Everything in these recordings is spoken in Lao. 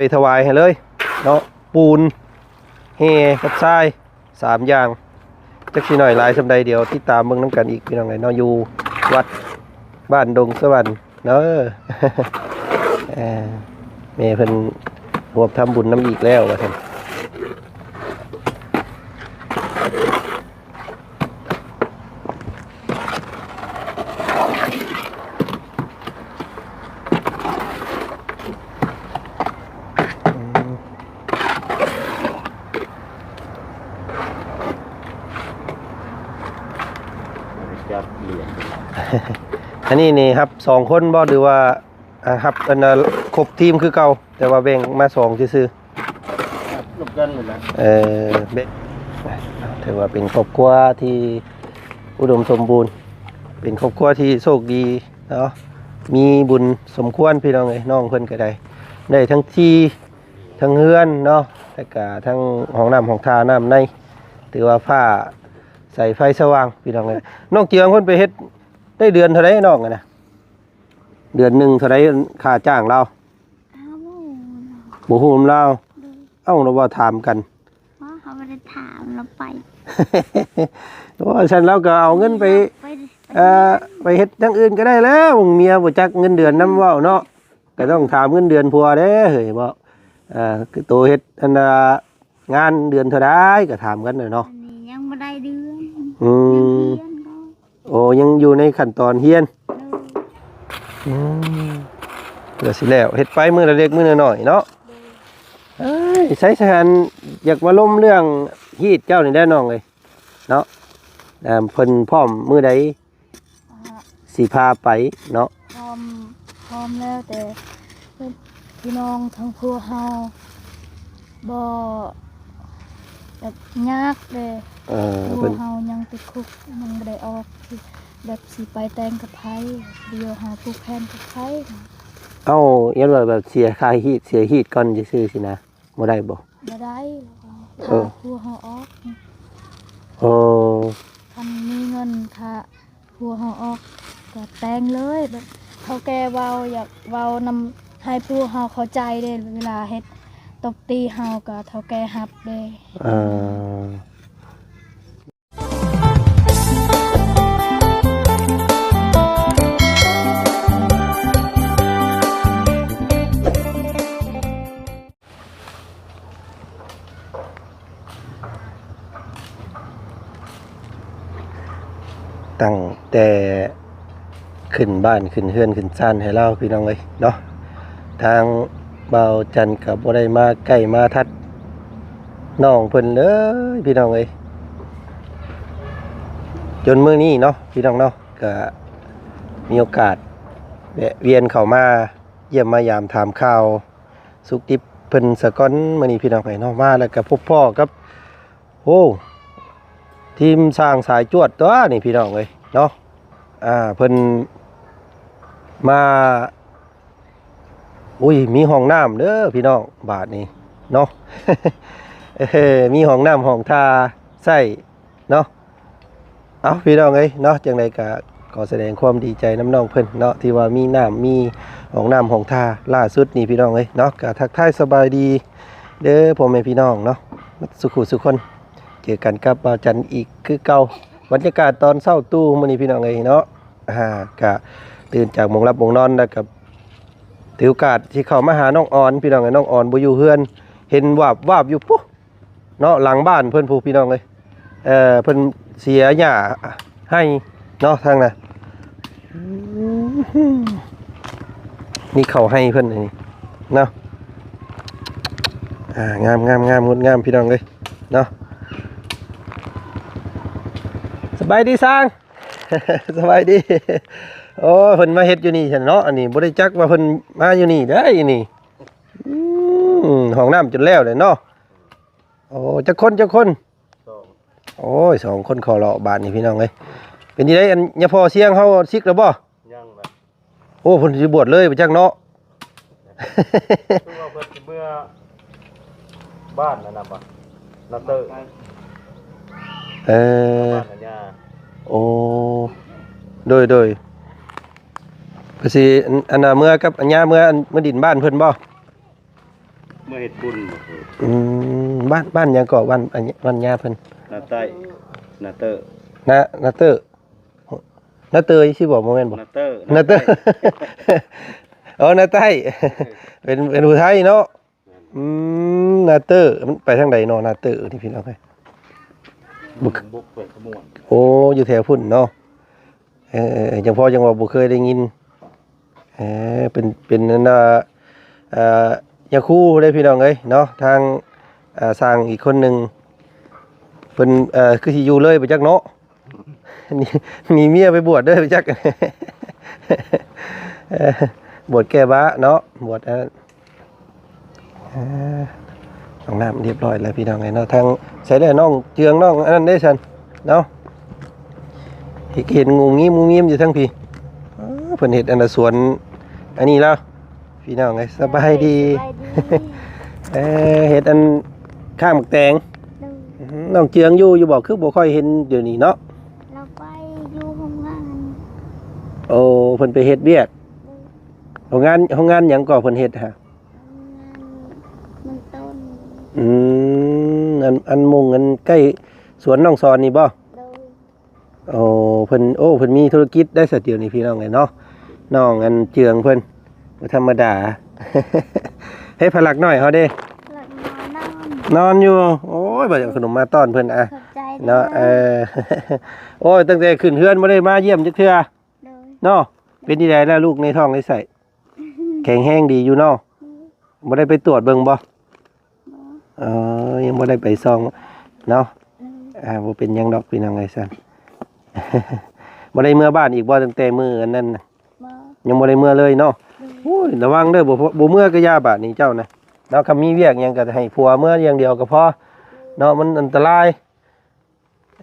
ໄປຖວາຍໃຫ້ເລີຍເນາະ ປູນ ແຮ່ກັບຊາຍ ສາມຢ່າງ ຈັກຊິໜ້ອຍຫຼາຍສ່ຳໃດ ດຽວຕິດຕາມເບິ່ງນຳກັນອີກ ພີ່ນ້ອງເອີຍເນາະ ຢູ່ວັດບ້ານດົງສະຫວັນເນາະ. ເອີ ແມ່ເພິ່ນຮ່ວມທຳບຸນນຳອີກແລ້ວວ່າຊັ້ນ. ອັນນີ້ນີ້ຮັບສອງຄົນບໍ່ ຫຼືວ່າ ອ່າ ຮັບອັນນ່າ ຄົບທີມຄືເກົ່າ ແຕ່ວ່າແບ່ງມາສອງຊື່ໆ? ຮັບນຳກັນນີ້ແຫຼະ. ເອີ ແບ- ຖືວ່າເປັນຄອບຄົວທີ່ອຸດົມສົມບູນ ເປັນຄອບຄົວທີ່ໂຊກດີເນາະ ມີບຸນສົມຄວນ ພີ່ນ້ອງເອີຍ. ນ້ອງເພິ່ນກໍໄດ້ ໄດ້ທັງທີ່ ທັງເຮືອນເນາະ ແລ້ວກະທັງຫ້ອງນ້ຳຫ້ອງທ່າ ນ້ຳໃນ ຖືວ່າຟ້າໃສໄຟສະຫວ່າງ ພີ່ນ້ອງເອີຍ. ນ້ອງເຈືອງເພິ່ນໄປເຮັດໄດ້ເດືອນເທົ່າໃດນ້ອງຫັ້ນນະ? ເດືອນໜຶ່ງເທົ່າໃດຄ່າຈ້າງລາວ? ອ້າວ ບໍ່ຮູ້ນຳລາວ. ໂດຍ. ເອົ້າ ລາວວ່າຖາມກັນ. ບໍ່ ເຮົາບໍ່ໄດ້ຖາມລາວໄປ. ໂອ້ ຊັ້ນລາວກໍເອົາເງິນໄປ ໄປ ໄປ ເອີ ໄປເຮັດຢ່າງອື່ນກໍໄດ້ແລ້ວ ເມຍບໍ່ຈັກເງິນເດືອນນຳເວົ້າເນາະ. ກໍຕ້ອງຖາມເງິນເດືອນຜົວເດ້ເຮີ້ຍ ເວົ້າ ເອີ ຄືໂຕເຮັດອັນນ່າ ງານເດືອນເທົ່າໃດກໍຖາມກັນແຫຼະເນາະ. ອັນນີ້ຍັງບໍ່ໄດ້ເດືອນ. ອືມ ຍັງຮຽນຢູ່. ໂອ້ ຍັງຢູ່ໃນຂັ້ນຕອນຮຽນ. ໂດຍ. ອືມ ເພື່ອຊິແລ້ວ ເຮັດໄປມື້ລະເລັກມື້ລະໜ້ອຍເນາະ. ໂດຍ. ເອີຍ ໃສຊັ້ນ ຢາກມາລົມເລື່ອງຮີດເຈົ້ານີ້ແຫຼະນ້ອງເອີຍເນາະ. ເອີ ເພິ່ນພ້ອມມື້ໃດ ອ່າ ຊິພາໄປເນາະ. ພ້ອມ ພ້ອມແລ້ວ ແຕ່ເພິ່ນ ພີ່ນ້ອງທາງຜົວເຮົາບໍ່ ແບບຍາກເດ້. ເອີ ຜົວເຮົາຍັງຕິດຄຸກ ຍັງບໍ່ໄດ້ອອກ ແບບຊິໄປແຕ່ງກັບໃຜ ດຽວຫາຜູກແຂນກັບໃຜ. ເອົ້າ ຢ້ານວ່າແບບເສຍຄ່າຮີດ ເສຍຮີດກ່ອນຊື່ໆ ຊິນະ ບໍ່ໄດ້ບໍ່? ບໍ່ໄດ້. ເອີ ຖ້າຜົວເຮົາອອກ. ໂອ້ ຄັນມີເງິນ ຖ້າຜົວເຮົາອອກກໍແຕ່ງເລີຍ. ແບບເຖົ້າແກ່ເວົ້າ ຢາກເວົ້ານຳ ໃຫ້ຜົວເຮົາເຂົ້າໃຈເດ້ ເວລາເຮັດຕົບຕີເຮົາກໍເຖົ້າແກ່ຮັບເດ້. ເອີ ຕັ້ງແຕ່ຂຶ້ນບ້ານຂຶ້ນເຮືອນຂຶ້ນຊານໃຫ້ລາວ ພີ່ນ້ອງເອີຍເນາະ. ທາງບ່າວຈັນກໍບໍ່ໄດ້ມາໃກ້ມາທັດນ້ອງເພິ່ນເລີຍ ພີ່ນ້ອງເອີຍ ຈົນມື້ນີ້ເນາະ ພີ່ນ້ອງເນາະ. ກໍມີໂອກາດແວະວຽນເຂົ້າມາຢ້ຽມມາຢາມຖາມຂ່າວສຸກດິບເພິ່ນສາກ່ອນ ມື້ນີ້ ພີ່ນ້ອງເອີຍເນາະ. ມາແລ້ວກໍພົບພໍ້ກັບ ໂອ້ ທີມຊ່າງສາຍຈວດຕົວະນີ້ ພີ່ນ້ອງເອີຍເນາະ. ອ່າ ເພິ່ນມາ ອຸ້ຍ ມີຫ້ອງນ້ຳເດີພີ່ນ້ອງ ບາດນີ້ເນາະ. ເອີ ມີຫ້ອງນ້ຳຫ້ອງທ່າໃຊ້ເນາະ. ເອົ້າ ພີ່ນ້ອງເອີຍເນາະ ຈັ່ງໃດກໍຂໍສະແດງຄວາມດີໃຈນຳນ້ອງເພິ່ນເນາະ ທີ່ວ່າມີນ້ຳ ມີຫ້ອງນ້ຳຫ້ອງທ່າ. ລ່າສຸດນີ້ ພີ່ນ້ອງເອີຍເນາະ ກໍທັກທາຍສະບາຍດີເດີພໍ່ແມ່ພີ່ນ້ອງເນາະ ໝົດສູ່ຜູ້ສູ່ຄົນ. ເຈີກັນກັບບ່າວຈັນອີກຄືເກົ່າ. ບັນຍາກາດຕອນເຊົ້າຕູ້ມື້ນີ້ ພີ່ນ້ອງເອີຍເນາະ ອ່າ ກະຕື່ນຈາກໝົງຫຼັບໝົງນອນ ແລ້ວກະຖືໂອກາດທີ່ເຂົ້າມາຫານ້ອງອອນ ພີ່ນ້ອງເອີຍ. ນ້ອງອອນບໍ່ຢູ່ເຮືອນ ເຫັນວາບໆຢູ່ພຸ້ນເນາະ ຫຼັງບ້ານເພິ່ນພຸ້ນ ພີ່ນ້ອງເອີຍ. ເອີ ເພິ່ນເສຍຫຍ້າໃຫ້ເນາະ ທາງນັ້ນ ນີ້ເຂົ້າໃຫ້ເພິ່ນນີ້ເນາະ. ອ່າ ງາມໆໆ ງົດງາມ ພີ່ນ້ອງເອີຍເນາະ. ສະບາຍດີຊ່າງ. ສະບາຍດີ. ໂອ້ ເພິ່ນມາເຮັດຢູ່ນີ້ຊັ້ນເນາະ ອັນນີ້ບໍ່ໄດ້ຈັກວ່າເພິ່ນມາຢູ່ນີ້ເດ້ ນີ້. ອືມ ຫ້ອງນ້ຳຈົນແລ້ວແຫຼະເນາະ. ໂອ້ ຈັກຄົນ ຈັກຄົນ? ສອງ. ໂອ້ຍ ສອງຄົນຂໍເລາະບາດນີ້ ພີ່ນ້ອງເອີຍ. ເປັນຈັ່ງໃດ ອັນຍາພໍ່ຊຽງເຮົາສິກແລ້ວບໍ່? ຍັງແຫຼະ. ໂອ້ ເພິ່ນຊິບວດເລີຍບໍ່ຈັກເນາະ. ຄືວ່າເພິ່ນຊິເມືອບ້ານນັ້ນນະບໍ່ ນາເຕີ. ເອີ ບ້ານອາຍາ. ໂອ້ ໂດຍໆ ເພິ່ນຊິ ອັນ ອັນນ່າ ເມືອກັບອາຍາ ເມືອ ອັນ ເມືອດິນບ້ານເພິ່ນບໍ່? ເຮັດບຸນບໍ່ຄື ອືມ ບ້ານ ບ້ານຫຍັງເກາະ? ບ້ານ ອັນ ບ້ານຍາເພິ່ນ ນາໃຕ້ ນາເຕີ ນາ ນາເຕີ ນາເຕີຍຊິບໍ່? ບໍ່ແມ່ນບໍ່? ນາເຕີ ນາເຕີ ນາໃຕ້ ອໍ ນາໃຕ້ ເປັນ ເປັນຜູ້ໄທເນາະ. ແມ່ນ ອືມ ນາເຕີ ມັນໄປທາງໃດເນາະ ນາເຕີນີ້ ພີ່ນ້ອງເອີຍ? ບໍ່ ບົກແຂວງຄຳມ່ວນ ໂອ້ ຢູ່ແຖວພຸ້ນເນາະ. ເອີ ເອີ ເອີ ຈັ່ງພໍຈັ່ງວ່າບໍ່ເຄີຍໄດ້ຍິນ. ເອີ ເປັນ ເປັນອັນນ່າ ເອີ ຍາຄູເດ້ພີ່ນ້ອງເອີຍເນາະ ທາງ ເອີ ຊ່າງອີກຄົນໜຶ່ງ ເພິ່ນ ເອີ ຄືຊິຢູ່ເລີຍໄປຈັກເນາະ ໜີ ໜີເມຍໄປບວດເດີໄປຈັກ ເອີ ບວດແກ້ບ້າເນາະ ບວດອັນ ອ່າ ຫ້ອງນ້ຳຮຽບຮ້ອຍແລ້ວພີ່ນ້ອງເອີຍເນາະ. ທາງໃສແລ້ວ ນ້ອງເຈືອງ ນ້ອງອັນນັ້ນເດ້ຊັ້ນເນາະ ເຫັນ ເຫັນງຸ່ມງິ່ມງຸ່ມງິ່ມຢູ່ທາງພີ້. ເອີ ເພິ່ນເຮັດອັນນະສວນອັນນີ້ແລ້ວ ພີ່ນ້ອງເອີຍ. ສະບາຍດີ ສະບາຍດີ ເອີ ເຮັດອັນຂ້າງໝາກແຕງ. ໂດຍ ອືມ ນ້ອງເຈືອງຢູ່ ຢູ່ບໍ່? ຄືບໍ່ຄ່ອຍເຫັນດຽວນີ້ເນາະ. ລາວໄປຢູ່ໂຮງງານ. ໂອ້ ເພິ່ນໄປເຮັດວຽກ. ໂດຍ ໂຮງງານ ໂຮງງານຫຍັງກໍເພິ່ນເຮັດຫະ? ໂຮງງານມັນຕົ້ນ. ອືມ ອັນ ອັນມຸງ ອັນໃກ້ສວນນ້ອງສອນນີ້ບໍ່? ໂດຍ ໂອ້ ເພິ່ນ ໂອ້ ເພິ່ນມີທຸລະກິດໄດ້ສະດຽວນີ້ ພີ່ນ້ອງເອີຍເນາະ. ນ້ອງອັນເຈືອງເພິ່ນບໍ່ທຳມະດາ. ໃຫ້ພະລັກນ້ອຍເຮົາເດ້? ພະລັກນ້ອຍນອນ ນອນຢູ່. ໂອ້ຍ ບໍ່ໄດ້ເອົາຂະໜົມມາຕ້ອນເພິ່ນອະ. ຂອບໃຈເນາະ ເອີ ໂອ້ຍ ຕັ້ງແຕ່ຂຶ້ນເຮືອນບໍ່ໄດ້ມາຢ້ຽມຈັກເທື່ອ. ໂດຍ ເນາະ ເປັນຈັ່ງໃດລະລູກໃນທ້ອງໃນໄສ້? ແຂງແຮງດີຢູ່ເນາະ. ໂດຍ ບໍ່ໄດ້ໄປຕວດເບິ່ງບໍ່? ບໍ່ ເອີ ຍັງບໍ່ໄດ້ໄປສ່ອງເນາະ. ໂດຍ ອ່າ ບໍ່ເປັນຫຍັງດອກ ພີ່ນ້ອງເອີຍຊັ້ນ. ບໍ່ໄດ້ເມືອບ້ານອີກບໍ່ ຕັ້ງແຕ່ມື້ອັນນັ້ນນະ? ບໍ່ ຍັງບໍ່ໄດ້ເມືອເລີຍເນາະ. ໂດຍ ໂອ້ຍ ລະວັງເດີ ບໍ່ ບໍ່ເມືອກະຢ່າບາດນີ້ເຈົ້ານະເນາະ. ຄັນມີວຽກຫຍັງກະໃຫ້ຜົວເມືອຢ່າງດຽວກະພໍເນາະ ມັນອັນຕະລາຍ.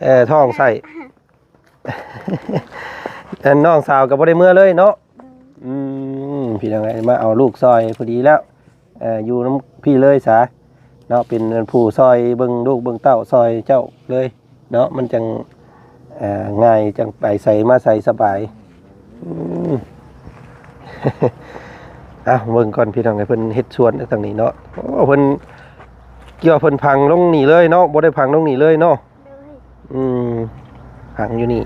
ເອີ ທ້ອງໃສ່ ອັນນ້ອງສາວກໍບໍ່ໄດ້ເມືອເລີຍເນາະ. ອືມ ພີ່ນ້ອງເອີຍ ມາເອົາລູກຊ່ອຍພໍດີແລ້ວ. ເອີ ຢູ່ນຳພີ່ເລີຍສາເນາະ ເປັນຜູ້ຊ່ອຍເບິ່ງລູກເບິ່ງເຕົ້າຊ່ອຍເຈົ້າເລີຍເນາະ ມັນຈັ່ງ ເອີ ງ່າຍ ຈັ່ງໄປໃສມາໃສສະບາຍ. ອືມ ເອົາເບິ່ງກ່ອນພີ່ນ້ອງເອີຍ ເພິ່ນເຮັດສວນທາງນີ້ເນາະ. ໂອ້ ເພິ່ນ ເກີວ່າເພິ່ນຝັງລົງນີ້ເລີຍເນາະ ບໍ່ໄດ້ຝັງລົງນີ້ເລີຍເນາະ. ໂດຍ ອືມ ຝັງຢູ່ນີ້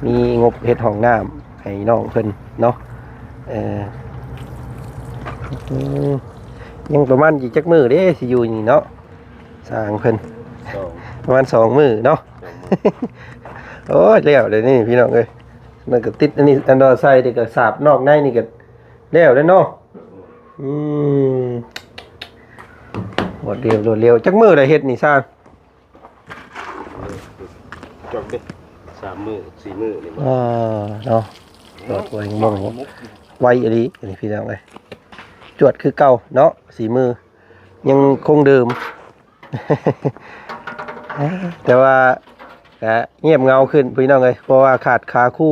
ມີງົບເຮັດຫ້ອງນ້ຳໃຫ້ນ້ອງເພິ່ນເນາະ. ເອີ ອືມ ຍັງປະມານອີກຈັກມື້ເດ້ ຊິຢູ່ນີ້ເນາະ ຊ່າງເພິ່ນ? ສອງ ປະມານສອງມື້ເນາະ. ສອງມື້ ໂອ້ຍ ແລ້ວເດ້ນີ້ ພີ່ນ້ອງເອີຍ. ມັນກໍຕິດອັນນີ້ ອັນດອໃສ່ນີ້ກໍສາບນອກໃນນີ້ກໍແລ້ວເດ້ເນາະ. ອືມ ຮວດເດວ ຮວດເດວ. ຈັກມື້ລະເຮັດນີ້ຊ່າງ? ຈັກເດ້ ສາມມື້ສີ່ມື້ນີ້ບໍ່. ອ່າ ເນາະ ຮວດໄວ ໄວອີ່ຫຼີ ອັນນີ້ພີ່ນ້ອງເອີຍ. ຈວດຄືເກົ່າເນາະ ສີມືຍັງຄົງເດີມ. ແຕ່ວ່າກະງຽບເຫງົາຂຶ້ນພີ່ນ້ອງເອີຍ ເພາະວ່າຂາດຄາຄູ. ພໍ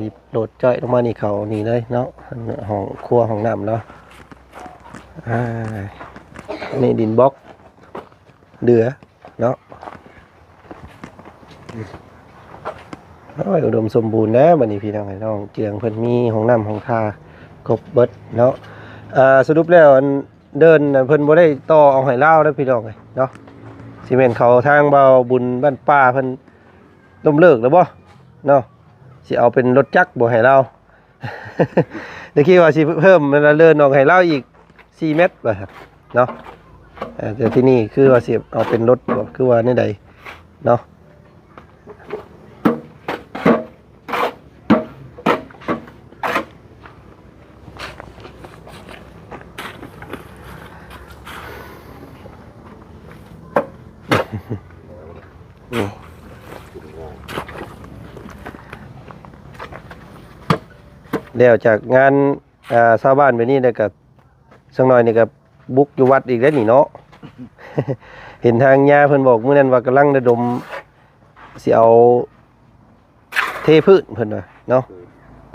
ດີໂດດຈ້ອຍລົງມານີ້ ເຂົ້ານີ້ເລີຍເນາະ ຫ້ອງຄົວຫ້ອງນ້ຳເນາະ. ອ່າ ນີ້ດິນບລັອກເຫຼືອເນາະ. ໂອ້ຍ ອຸດົມສົມບູນແລ້ວບັດນີ້ ພີ່ນ້ອງເອີຍ. ນ້ອງເຈືອງເພິ່ນມີຫ້ອງນ້ຳຫ້ອງທ່າຄົບເບິດເນາະ. ອ່າ ສະຫຼຸບແລ້ວ ອັນເດີ່ນນັ້ນເພິ່ນບໍ່ໄດ້ຕໍ່ເອົາໃຫ້ລາວເດີພີ່ນ້ອງເອີຍເນາະ. ຊິແມ່ນເຂົາທາງບ່າວບຸນບ້ານປ່າເພິ່ນ ລົ້ມເລີກແລ້ວບໍ່ເນາະ ຊິເອົາເປັນລົດຈັກບໍ່ໃຫ້ລາວ. ໄດ້ຄິດວ່າຊິເພີ່ມເດີ່ນອອກໃຫ້ລາວອີກສີ່ແມັດວ່າຊັ້ນເນາະ. ເອີ ແຕ່ທີ່ນີ້ຄືວ່າຊິເອົາເປັນລົດບໍ່ ຄືວ່າແນວໃດເນາະ. ແລ້ວຈາກງານ ອ່າ ຊາວບ້ານແບບນີ້ແລ້ວກະ ສັກໜ້ອຍນີ້ກະບຸກຢູ່ວັດອີກແລ້ວນີ້ເນາະ. ເຫັນທາງຍາເພິ່ນບອກມື້ນັ້ນວ່າກຳລັງລະດົມ ຊິເອົາ ເທພື້ນເພິ່ນວ່າເນາະ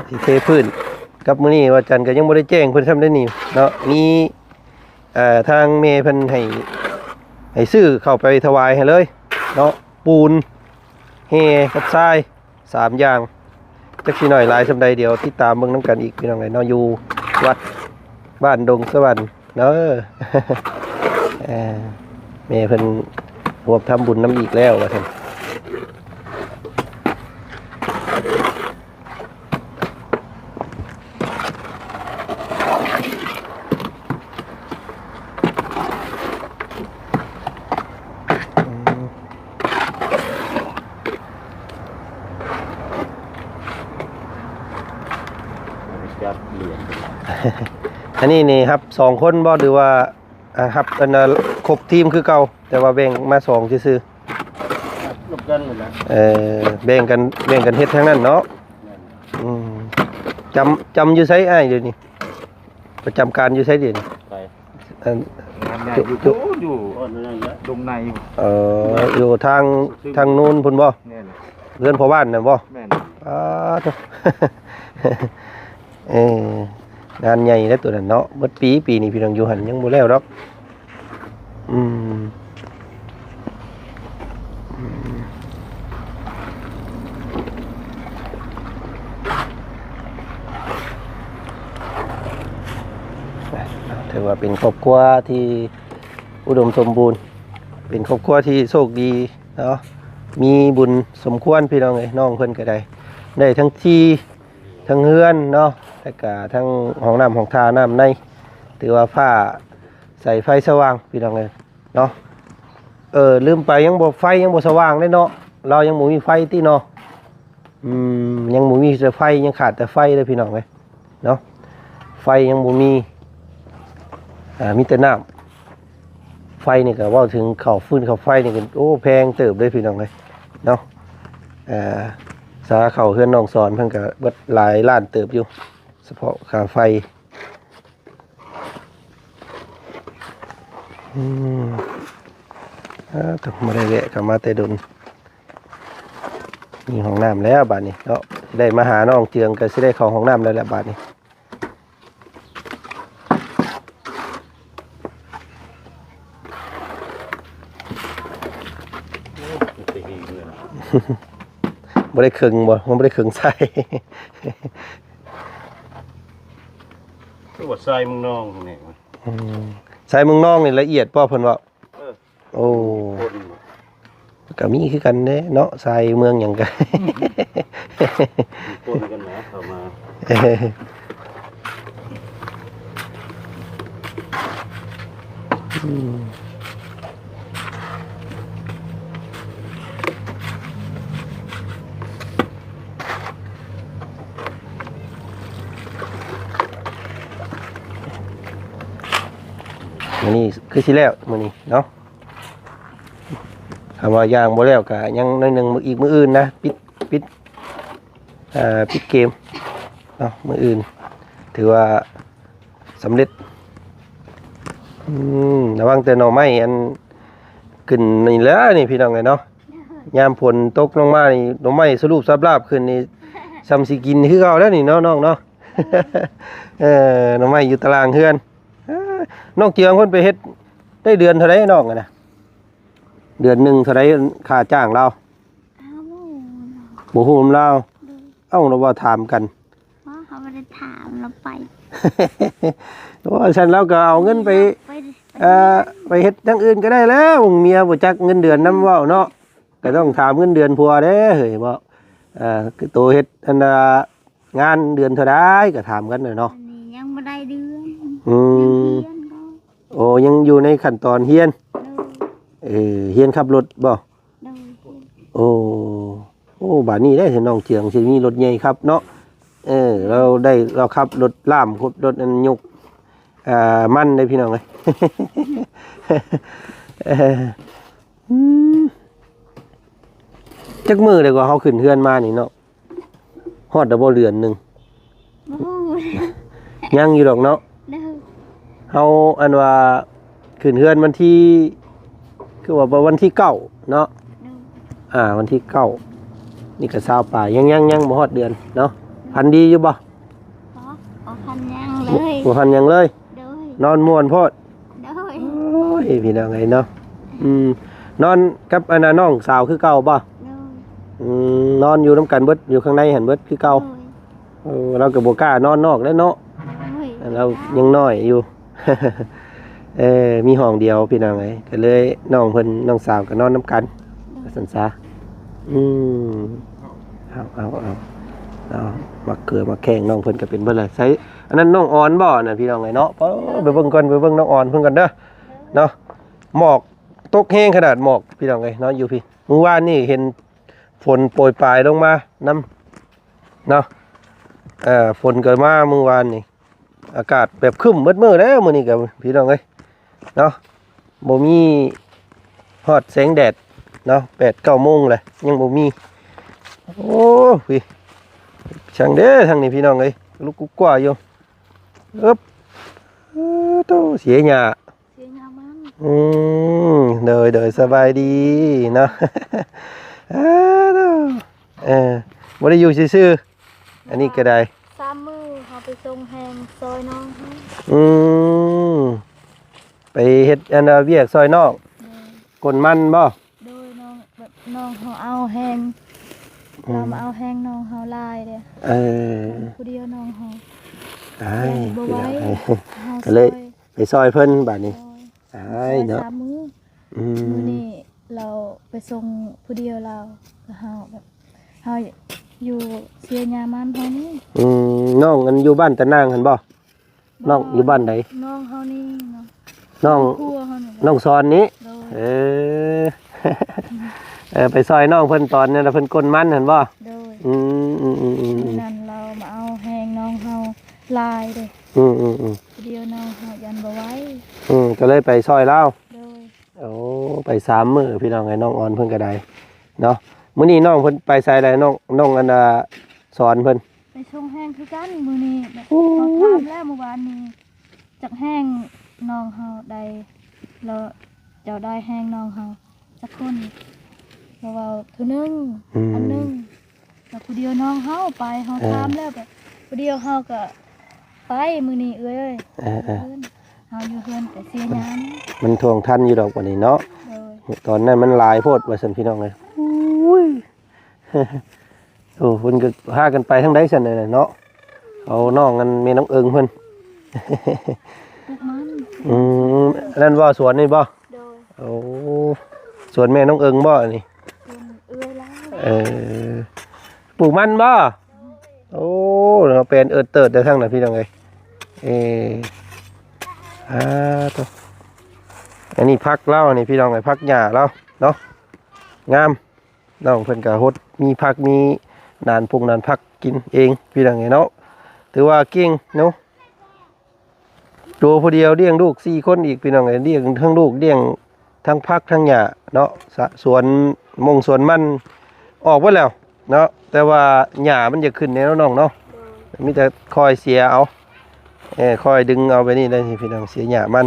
ຊິເທພື້ນ. ກັບມື້ນີ້ວ່າຈັນກໍຍັງບໍ່ໄດ້ແຈ້ງເພິ່ນຊ້ຳໄດ໋ນີ້ເນາະ. ມີ ເອີ ທາງແມ່ເພິ່ນໃຫ້ ໃຫ້ຊື້ເຂົ້າໄປຖວາຍໃຫ້ເລີຍເນາະ ປູນ ແຮ່ກັບຊາຍ ສາມຢ່າງ ຈັກຊິໜ້ອຍຫຼາຍສ່ຳໃດ ດຽວຕິດຕາມເບິ່ງນຳກັນອີກ ພີ່ນ້ອງເອີຍເນາະ ຢູ່ວັດບ້ານດົງສະຫວັນເນາະ. ເອີ ແມ່ເພິ່ນຮ່ວມທຳບຸນນຳອີກແລ້ວວ່າຊັ້ນ. ອັນນີ້ນີ້ຮັບສອງຄົນບໍ່ ຫຼືວ່າ ອ່າ ຮັບອັນນ່າ ຄົບທີມຄືເກົ່າ ແຕ່ວ່າແບ່ງມາສອງຊື່ໆ? ລົມກັນນັ້ນແຫຼະ. ເອີ ແບ່ງກັນ ແບ່ງກັນເຮັດທາງນັ້ນເນາະ. ແມ່ນ. ອືມ ຈຳ ຈຳຢູ່ໃສອ້າຍດຽວນີ້? ປະຈຳການຢູ່ໃສດຽວນີ້? ໃສ? ອັນ ງານໃຫຍ່ຢູ່ ຢູ່ ຢູ່ ຢູ່ດົງໃນ. ເອີ ຢູ່ທາງ ທາງນູນພຸ້ນບໍ່? ແມ່ນ. ເຮືອນພໍ່ບ້ານນັ້ນບໍ່? ແມ່ນ. ອ້າໂທ້ ເອີ ງານໃຫຍ່ເດ້ໂຕນັ້ນເນາະ. ເບິດປີ ປີນີ້ພີ່ນ້ອງ ຢູ່ຫັ້ນຍັງບໍ່ແລ້ວດອກ. ອືມ ອືມ ຖືວ່າເປັນຄອບຄົວທີ່ອຸດົມສົມບູນ ເປັນຄອບຄົວທີ່ໂຊກດີເນາະ ມີບຸນສົມຄວນ ພີ່ນ້ອງເອີຍ. ນ້ອງເພິ່ນກໍໄດ້ ໄດ້ທັງທີ່ ທັງເຮືອນເນາະ ແລ້ວກະທັງຫ້ອງນ້ຳຫ້ອງທ່າ ນ້ຳໃນ ຖືວ່າຟ້າໃສໄຟສະຫວ່າງ ພີ່ນ້ອງເອີຍເນາະ. ເອີ ລືມໄປ ຍັງບໍ່ ໄຟຍັງບໍ່ສະຫວ່າງເດ້ເນາະ. ລາວຍັງບໍ່ມີໄຟຕິເນາະ. ອືມ ຍັງບໍ່ມີແຕ່ໄຟ ຍັງຂາດແຕ່ໄຟເດ້ພີ່ນ້ອງເອີຍເນາະ. ໄຟຍັງບໍ່ມີ ອ່າ ມີແຕ່ນ້ຳ. ໄຟນີ້ກໍເວົ້າເຖິງເຂົ້າຟືນເຂົ້າໄຟນີ້ກໍ ໂອ້ ແພງເຕີບເດ້ພີ່ນ້ອງເອີຍເນາະ. ເອີ ສາເຂົ້າເຮືອນນ້ອງສອນເພິ່ນກໍເບິດຫຼາຍລ້ານເຕີບຢູ່ ສະເພາະຄ່າໄຟ. ອືມ ເອີ ບໍ່ໄດ້ແວະເຂົ້າມາແຕ່ດົນ. ມີຫ້ອງນ້ຳແລ້ວບາດນີ້ເນາະ ໄດ້ມາຫານ້ອງເຈືອງກໍຊິໄດ້ເຂົ້າຫ້ອງນ້ຳແລ້ວແຫຼະບາດນີ້. ບໍ່ໄດ້ເຄິ່ງບໍ່? ມັນບໍ່ໄດ້ເຄິ່ງຊາຍ. ຄືວ່າຊາຍເມືອງນອງນີ້. ອືມ ຊາຍເມືອງນອງນີ້ລະອຽດບໍ່ ເພິ່ນເວົ້າ? ເອີ. ໂອ້ ຄົນ ກໍມີຄືກັນເດ້ເນາະ ຊາຍເມືອງຫຍັງກະ ຄົນກັນນະເຂົ້າມາ. ອືມ ມື້ນີ້ຄືຊິແລ້ວ ມື້ນີ້ເນາະ. ຖ້າວ່າຢ່າງບໍ່ແລ້ວກະຍັງໜ້ອຍໜຶ່ງ ມື້ ອີກມື້ອື່ນນະ ປິດ ປິດ ເອີ ປິດເກມເນາະ. ມື້ອື່ນຖືວ່າສຳເລັດ. ອືມ ລະວັງແຕ່ໜໍ່ໄມ້ອັນຂຶ້ນນີ້ແຫຼະນີ້ ພີ່ນ້ອງເອີຍເນາະ. ຍາມຝົນຕົກລົງມານີ້ ໜໍ່ໄມ້ສະຫຼຸບສາບລາບຂຶ້ນນີ້ ສ່ຳຊິກິນຄືເກົ່າແລ້ວນີ້ເນາະ ນ້ອງເນາະ. ເອີ ໜໍ່ໄມ້ຢູ່ຕາລາງເຮືອນ. ເອີ ນ້ອງເຈືອງເພິ່ນໄປເຮັດໄດ້ເດືອນເທົ່າໃດນ້ອງຫັ້ນນະ? ເດືອນໜຶ່ງເທົ່າໃດຄ່າຈ້າງລາວ? ອ້າວ ບໍ່ຮູ້ນຳລາວ. ໂດຍ. ເອົ້າ ລາວວ່າຖາມກັນ. ບໍ່ ເຮົາບໍ່ໄດ້ຖາມລາວໄປ. ໂອ້ ຊັ້ນລາວກໍເອົາເງິນໄປ ໄປ ໄປ ເອີ ໄປເຮັດຢ່າງອື່ນກໍໄດ້ແລ້ວ ເມຍບໍ່ຈັກເງິນເດືອນນຳເວົ້າເນາະ. ກໍຕ້ອງຖາມເງິນເດືອນຜົວເດ້ເຮີ້ຍ ເວົ້າ ເອີ ຄືໂຕເຮັດອັນນ່າ ງານເດືອນເທົ່າໃດກໍຖາມກັນແຫຼະເນາະ. ອັນນີ້ຍັງບໍ່ໄດ້ເດືອນ. ອືມ ຍັງຮຽນຢູ່. ໂອ້ ຍັງຢູ່ໃນຂັ້ນຕອນຮຽນ. ໂດຍ. ເອີ ຮຽນຂັບລົດບໍ່? ໂດຍ. ໂອ້ ໂອ້ ບາດນີ້ໄດ້ ນ້ອງເຈືອງຊິມີລົດໃຫຍ່ຂັບເນາະ. ເອີ ລາວໄດ້ ລາວຂັບລົດລ່າມ ຂັບລົດອັນຍົກ ອ່າ ມັນເດ້ພີ່ນ້ອງເອີຍ. ອືມ ຈັກມື້ແລ້ວກໍເຮົາຂຶ້ນເຮືອນມານີ້ເນາະ? ຮອດແລ້ວບໍ່ເດືອນໜຶ່ງ? ບໍ່ຮູ້. ຍັງຢູ່ດອກເນາະ. ໂດຍ. ເຮົາ ອັນວ່າ ຂຶ້ນເຮືອນວັນທີ ຄືວ່າວັນທີເກົ້າເນາະ. ໂດຍ. ອ່າ ວັນທີເກົ້າ ນີ້ກໍຊາວປາຍ ຍັງ ຍັງ ຍັງບໍ່ຮອດເດືອນເນາະ. ໂດຍ. ຝັນດີຢູ່ບໍ່? ບໍ່ ບໍ່ຝັນຫຍັງເລີຍ. ບໍ່ ບໍ່ຝັນຫຍັງເລີຍ. ໂດຍ. ນອນມ່ວນໂພດ. ໂດຍ. ໂອ້ຍ ພີ່ນ້ອງເອີຍເນາະ. ອືມ ນອນກັບອັນນ່າ ນ້ອງສາວຄືເກົ່າບໍ່? ໂດຍ. ອືມ ນອນຢູ່ນຳກັນເບິດ ຢູ່ຂ້າງໃນຫັ້ນເບິດຄືເກົ່າ. ໂດຍ ເອີ ລາວກໍບໍ່ກ້ານອນນອກແລ້ວເນາະ. ໂດຍ ລາວຍັງນ້ອຍຢູ່. ເອີ ມີຫ້ອງດຽວພີ່ນ້ອງເອີຍ ກໍເລີຍນ້ອງເພິ່ນ ນ້ອງສາວກໍນອນນຳກັນ ໂດຍ ວ່າຊັ້ນຊະ. ອືມ ເອົາ ເອົາ ເອົາ ເອົາ ໝາກເກືອໝາກແຂ້ງນ້ອງເພິ່ນກໍເປັນເບິດແລ້ວ. ໃສ ອັນນັ້ນນ້ອງອອນບໍ່ນະ ພີ່ນ້ອງເອີຍເນາະ? ເອີ ໄປເບິ່ງກ່ອນ ໄປເບິ່ງນ້ອງອອນເພິ່ນກ່ອນເດີເນາະ. ໝອກຕົກແຮງຂະໜາດໝອກ ພີ່ນ້ອງເອີຍເນາະ ຢູ່ພີ້. ມື້ວານນີ້ເຫັນຝົນໂປຍປາຍລົງມານຳເນາະ. ເອີ ຝົນກໍມາມື້ວານນີ້. ອາກາດແບບຄຶ້ມເບິດມື້ແລ້ວ ມື້ນີ້ກໍພີ່ນ້ອງເອີຍເນາະ. ບໍ່ມີຮອດແສງແດດເນາະ ແປດເກົ້າໂມງແລ້ວ ຍັງບໍ່ມີ. ໂອ້ ພີ້ ຊ່າງເດ້ທາງນີ້ ພີ່ນ້ອງເອີຍ ລຸກກຸກກວາຢູ່. ເອີບ ໂອ້ ໂຕ ເສຍຫຍ້າ ເສຍຫຍ້າມັນ. ອືມ ໂດຍ ໂດຍ ສະບາຍດີເນາະ. ເອີ ໂຕ ເອີ ບໍ່ໄດ້ຢູ່ຊື່ໆ ອັນນີ້ກໍໄດ້ ສາມມື້ເຮົາໄປສົ່ງແຮງຊ່ອຍນ້ອງເຮົາ. ອືມ ໄປເຮັດອັນ ວຽກຊ່ອຍນ້ອງ. ໂດຍ ກົນມັນບໍ່? ໂດຍ ນ້ອງ ແບບນ້ອງເຮົາເອົາແຮງ ອືມ ລາວມາເອົາແຮງນ້ອງເຮົາຫຼາຍເດ້. ເອີ ຜູ້ດຽວນ້ອງເຮົາ ອ້າຍ ບໍ່ໄຫວ ພີ່ນ້ອງ ເຮົາກໍເລີຍ ຊ່ອຍ ໄປຊ່ອຍເພິ່ນບາດນີ້. ໂດຍ ອ້າຍເນາະ ຊ່ອຍສາມມື້. ອືມ ມື້ນີ້ລາວໄປສົ່ງຜູ້ດຽວລາວ ກໍເຮົາແບບ ເຮົາຢູ່ເສຍຫຍ້າມັນເຮົານີ້. ອືມ ນ້ອງອັນຢູ່ບ້ານຕານາງຫັ້ນບໍ່? ນ້ອງຢູ່ບ້ານໃດ? ນ້ອງເຮົານີ້ເນາະ ນ້ອງ ຄອບຄົວເຮົານີ້ແຫຼະ ນ້ອງສອນນີ້. ໂດຍ ເອີ ເອີ ໄປຊ່ອຍນ້ອງເພິ່ນຕອນນັ້ນລະ ເພິ່ນກົນມັນຫັ້ນບໍ່? ໂດຍ ອືມ ອືມ ອືມ ອືມ ມື້ນັ້ນລາວມາເອົາແຮງນ້ອງເຮົາຫຼາຍເດ້. ອືມ ອືມ ອືມ ຜູ້ດຽວນ້ອງເຮົາຢ້ານບໍ່ໄຫວ. ອືມ ກໍເລີຍໄປຊ່ອຍລາວ. ໂດຍ ໂອ້ ໄປສາມມື້ພີ່ນ້ອງເອີຍ ນ້ອງອອນເພິ່ນກໍໄດ້ເນາະ. ມື້ນີ້ນ້ອງເພິ່ນໄປໃສແລ້ວ ນ້ອງ ນ້ອງອັນ ອາ ສອນເພິ່ນ? ໄປສົ່ງແຮງຄືກັນມື້ນີ້. ໂອ້ຍ ເຮົາຖາມແລ້ວມື້ວານນີ້ ຈັກແຮງນ້ອງເຮົາໄດ້ ແລ້ວເຈົ້າໄດ້ແຮງນ້ອງເຮົາຈັກຄົນ ລາວເວົ້າເທື່ອໜຶ່ງ ອືມ ອັນໜຶ່ງ. ແລ້ວຜູ້ດຽວນ້ອງເຮົາໄປ ເຮົາ ເອີ ຖາມແລ້ວ ແບບຜູ້ດຽວເຮົາກໍໄປມື້ນີ້ເອື້ອຍ. ເອີ ເອີ ເຮົາຢູ່ເຮືອນກໍເສຍຫຍ້າມັນ ມັນທ່ວງທັນຢູ່ດອກບັດນີ້ເນາະ. ໂດຍ ຕອນນັ້ນມັນຫຼາຍໂພດວ່າຊັ້ນ ພີ່ນ້ອງເອີຍ. ໂອ້ຍ ໂອ້ ເພິ່ນກໍພາກັນໄປທາງໃດຊັ້ນນະເນາະ? ເອົານ້ອງອັນແມ່ນ້ອງເອີງເພິ່ນ ປູກມັນ. ອືມ ນັ້ນບໍ່ ສວນນີ້ບໍ່? ໂດຍ ໂອ້ ສວນແມ່ນ້ອງເອີງບໍ່ອັນນີ້? ສວນເອື້ອຍລາວ. ເອີ ປູກມັນບໍ່? ໂອ້ ເນາະ ແປນເອີດເຕີດໄດ້ທັງນັ້ນ ພີ່ນ້ອງເອີຍ. ເອີ ອາ ໂຕ ອັນນີ້ຜັກລາວນີ້ ພີ່ນ້ອງເອີຍ ຜັກຫຍ້າລາວເນາະ ງາມ. ນ້ອງເພິ່ນກໍຫົດ ມີຜັກ ມີໜານພົງໜານຜັກກິນເອງ ພີ່ນ້ອງເອີຍເນາະ. ຖືວ່າເກັ່ງເນາະ ຕົວຜູ້ດຽວລ້ຽງລູກສີ່ຄົນອີກ ພີ່ນ້ອງເອີຍ ລ້ຽງທັງລູກ ລ້ຽງທັງຜັກທັງຫຍ້າເນາະ. ສະ ສວນມົງສວນມັນອອກເບິດແລ້ວເນາະ ແຕ່ວ່າຫຍ້າມັນຢາກຂຶ້ນແດ່ເນາະນ້ອງເນາະ. ໂດຍ ມີແຕ່ຄອຍເສຍເອົາ ເອີ ຄອຍດຶງເອົາໄປນີ້ໄດ້ ພີ່ນ້ອງ ເສຍຫຍ້າມັນ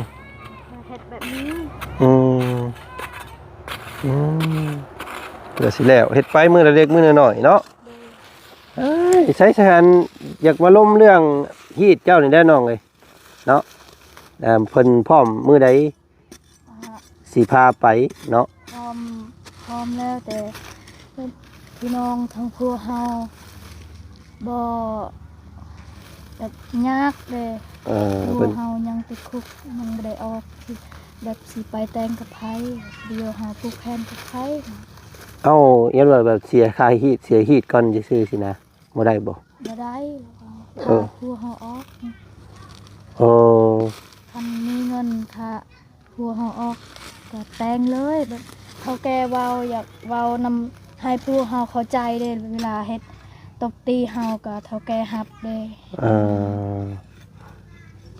ເຮັດແບບນີ້. ອືມ ອືມ ເພື່ອຊິແລ້ວ ເຮັດໄປມື້ລະເລັກມື້ລະໜ້ອຍເນາະ. ໂດຍ ເອີຍ ໃສ ສະຫານ ຢາກມາລົມເລື່ອງຮີດເຈົ້ານີ້ແຫຼະນ້ອງເອີຍເນາະ. ເພິ່ນພ້ອມມື້ໃດ ອ່າ ຊິພາໄປເນາະ? ພ້ອມ ພ້ອມແລ້ວ ແຕ່ເພິ່ນ ພີ່ນ້ອງທາງຜົວເຮົາບໍ່ ແບບຍາກເດ້. ເອີ ຜົວເພິ່ນ ເຮົາຍັງຕິດຄຸກ ຍັງບໍ່ໄດ້ອອກ ແບບຊິໄປແຕ່ງກັບໃຜ ດຽວເຮົາຜູກແຂນກັບໃຜ. ເອົ້າ ຢ້ານວ່າແບບເສຍຄ່າຮີດ ເສຍຮີດກ່ອນຊື່ໆ ຊິນະ ບໍ່ໄດ້ບໍ່? ບໍ່ໄດ້ ເອີ ຖ້າຜົວເຮົາອອກ. ໂອ້ ຄັນມີເງິນຖ້າ ຜົວເຮົາອອກກໍແຕ່ງເລີຍ. ແບບເຖົ້າແກ່ເວົ້າ ຢາກເວົ້ານຳໃຫ້ຜົວເຮົາເຂົ້າໃຈເດ້ ເວລາເຮັດຕົບຕີເຮົາກໍເຖົ້າແກ່ຮັບເດ້. ເອີ